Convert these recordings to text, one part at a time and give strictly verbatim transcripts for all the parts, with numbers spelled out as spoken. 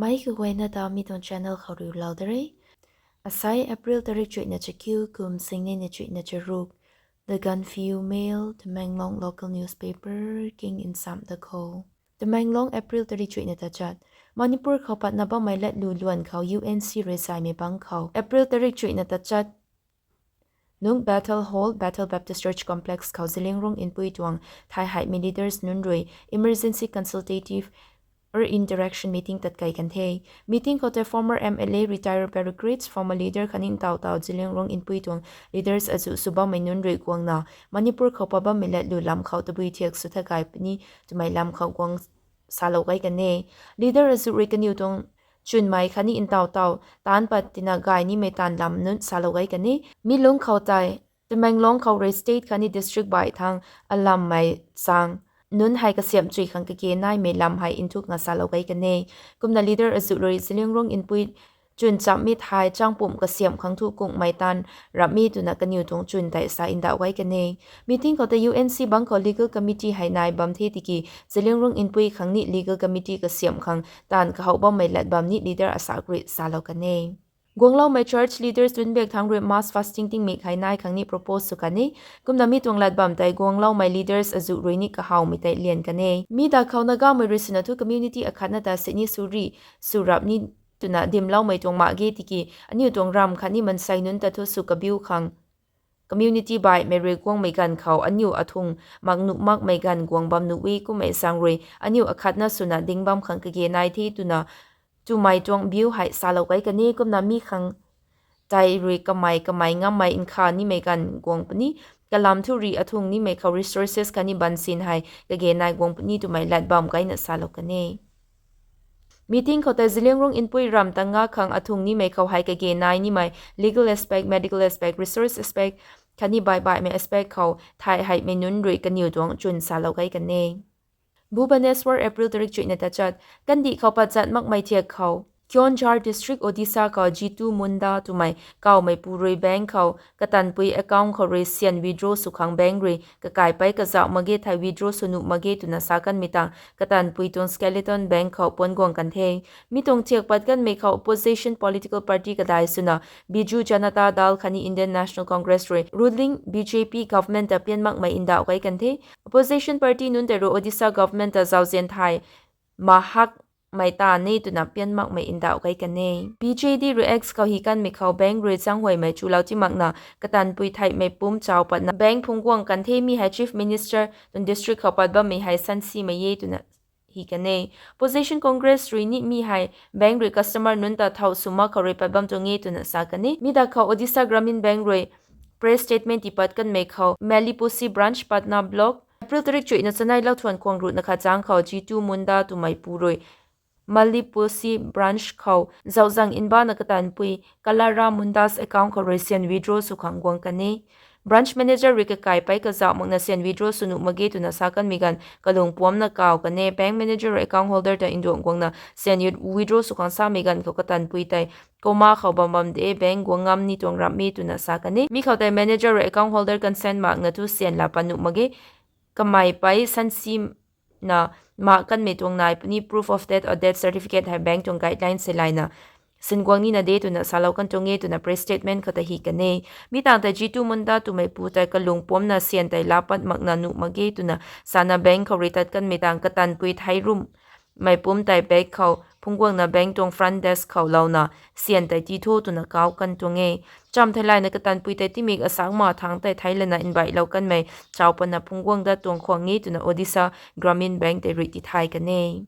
Meic kaguayna ta mi tuang channel khou riulou da re. Asai April tarik chuihna chakiu kum singnei na chuihna charuk. The Gaanphiu Mail, Tamenglong local newspaper, king nsam da khou. Tamenglong, April tarik chuihna tachat. Manipur khou patna bammei latlu luan khou U N C rui saimei bang khou April tarik chuihna tachat nung Bethel Hall, Bethel Baptist Church Complex khou Zeliangrong Inpui tuang thai heimei leaders nunc rui emergency consultative or interaction meeting tat kai kan the. Meeting khou tei former M L A, retired bureaucrats, former leader khatni ntaw taw Zeliangrong Inpui tuang leaders azuh sw bammei nunc rui guangna Manipur khou pat bammei latlu lam khou tabui thiak sw tha gay puni twmei lam khou guang salou gay kan e. Leader azuh rui kaniw tuang chwnmei khatni ntaw taw taanc pat tina gay nimei taanv lam nunc salou gay kan e. Mi lungc khou tei Tamenglong khou rui state khatni district baih thang alammei sang nunc hei kasiamh chui khang kage naimei lam hei nthukna salou gay kan e. Kumna leader azuh rui Zeliangrong Inpui chwn chammei thai changpumc kasiamh khang thu kunghmei taanv rapmi twna kaniw tuang chwn tei sa ndauh gay kan e. Meeting khou tei U N C bang khou legal committee hei nai bam the tiki Zeliangrong Inpui khang ni legal committee kasiamh khang taanv kahow bammei lat bam ni leader asak rui salou kan e. Guangloumei church leaders nunc bak thang rui mass fasting tingmik hei nai khang ni propose sw kan e. Kumna mi tuang lat bam tei guangloumei leaders azuh rui ni kahawmei tei lian kan e. Mi da khou Nagamei rui swna thu community akhatna ta sini suri sw rap ni twna dimloumei tuang mak ge tiki aniu tuang ram khatni mansei nunc ta thu sw kabiu khang community baihmei rui guangmei ganv khou aniu athung mak nuh makmei ganv guang bam nuh e. Kummei zaeng rui aniu akhatna swna ding bam khang kage nai the twna twmei tuang biu hei salou gay kan e. Kumna mi khang tei rui kamei kamei ngammei nkha nimei ganv guang puni, kalam thu ri athung nimei khou resources khatni bansin hei kage nai guang puni twmei lat bam gayna salou kan e. Meeting khou tei Zeliangrong Inpui ram ta nga khang athung nimei khou hei kage nai nimei legal aspect, medical aspect, resource aspect khatni baih baihmei aspect khou thai heimei nunc rui kaniw tuang chwn salou gay kan e. Bhubaneswar, April tarik chuihna tachat. Kandih khou pat zat makmei thiak khou Keonjhar District, Odisha khou Jitu Munda twmei kawmeipu rui bank khou katanpui account khou rui syan withdraw sw khang bank rui kakaipei kazauh mak ge thei withdraw sw nuh mak ge twna sa kanmei tang katanpui tuang skeleton bank khou puan guang kan the. Mi tuang thiak pat kanmei khou opposition political party kadai swna Biju Janata Dal khatni Indian National Congress rui ruling B J P government ta pian makmei ndauh gay kan the. Opposition party nunc tei rui Odisha government ta zauzian thay mahakmei ta ni twna pian makmei ndauh gay kan e. B J D rui X khou hi kanmei khou bank rui changhuaymei chulou ti makna katanpui theihmei pumc chau patna bank phungc guang kan the. Mi hei Chief Minister tuang district khou pat bammei hei sansimei e twna hi kan e. Opposition Congress rui ni mi hei bank rui customer nunc ta thow sw mak khou rui pat bam tuang e twna sa kan e. Mi da khou Odisha Gramin Bank rui press statement tipat kanmei khou Maliposi branch, Patna block, April tarik chuihna chanei lauthuan khwang ruhna khat zaeng khou Jitu Munda twmeipu rui Maliposi branch khou zauzang nbana katanpui Kalaram Munda's account khou rui syan withdraw sw khang guang kan e. Branch manager rui kakaipei kazauh makna syan withdraw sw nuh mak ge twna sa kanmei ganv kalung puamcna kaw kan e. Bank manager rui account holder ta nduang guangna syan withdraw sw khang samei ganv khou katanpui tei coma khou bam bam de, bank guang ngam ni tuang ramh e twna sa kan e. Mi khou tei manager rui account holder consent makna thu syan laa pat nuh mak ge. Kamei pei sansi na mak kanmei tuang nai puni proof of death or death certificate hei bank tuang guideline seilayna sin guang nina de twna salou kan tuang e twna press statement khou ta hi kan e. Mi tangv tei Jitu Munda twmeipu tei kalung puamcna syan tei laa pat makna nuh mak ge twna sana bank khou rui tat kanmei tang katanpui thei rumhmei pumc tei bag khou phungc guangna bank tuang front desk khou louna syan tei ti tho twna kau kan tuang e. Cham theilayna katanpui tei timik asak ma thangc tei theilayna nbaihlou kanmei chau patna phungc guang dat tuang khwang e twna Odisha Gramin Bank tei rui tithay kan e.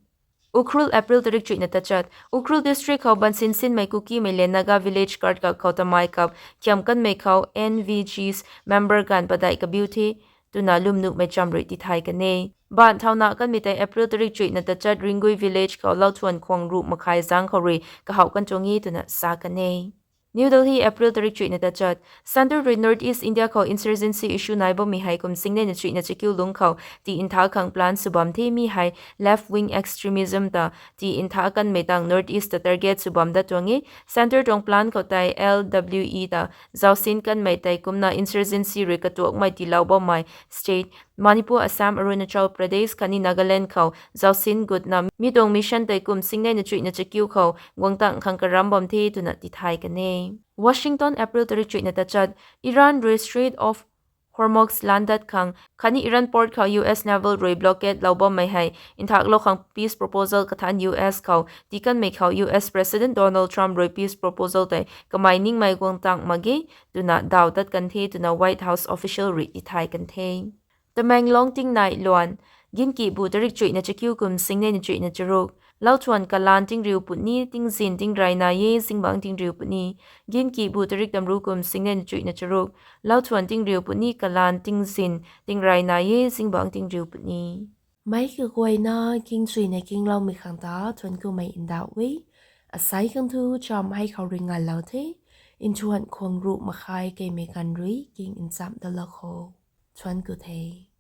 Ukhrul, April tarik chuihna tachat. Ukhrul district khou bansin sinmei Kukimei le Naga village guard kak khou tamei kap khiam kanmei khou N V Gs member ganv padeih kabiu the twna lwmnuhmei cham rui tithay kan e. Baanc thauna kanmei tei April tarik chuihna tachat Ringgui village khou lauthuan khwang ruh makhai zaeng khou rui kahouh kan tuang e twna sa kan e. New Delhi, April tarik chuihna tachat. Centre rui North East India khou insurgency issue nai bammei hei kum singnei na chuihna chakiu lungc khou ti ntha khang plan sw bam the. Mi hei left wing extremism ta ti ntha kanmei tang North East ta target sw bam dat tuang e. Centre tuang plan khou tei L W E ta zausin kanmei tei kumna insurgency rui katuakmei tiilou bammei state Manipur, Assam, Arunachal Pradesh khatni Nagaland khou zausin gutna mi tuang mission tei kum singnei na chuihna chakiu khou guangtang khang karam bam the twna tithay kan e. Washington, April tarik chuihna tachat: Iran rui Strait of Hormuz landat khang khatni Iran port khou U S naval rui blockade lou bammei hei nthaklou khang peace proposal kathan U S khou tikanmei khou U S President Donald Trump rui peace proposal tei kamei ningmei guangtang mak ge twna daw tat kan the twna White House official rui tithay kan the. Tamenglong tingnai luan: Ginkibu tarik chuihna chakiu kum singnei na chuihna charuk: Lauthuan kalan tingriu puni tingzin tingrayna e zingbangc tingriu puni. Ginkibu tarik tamru kum singnei na chuihna charuk: Lauthuan tingriu puni kalan tingzin tingrayna e zingbangc tingriu puni. Meic kaguayna kingchuina kingloumei khang ta thuanc kumei ndauh e. Asei khang thu cham hei khou rui nganlou the. Nthuan khwang ruh makhai keimei ganv rui king nchamh dalou kho. Thuanc ku the.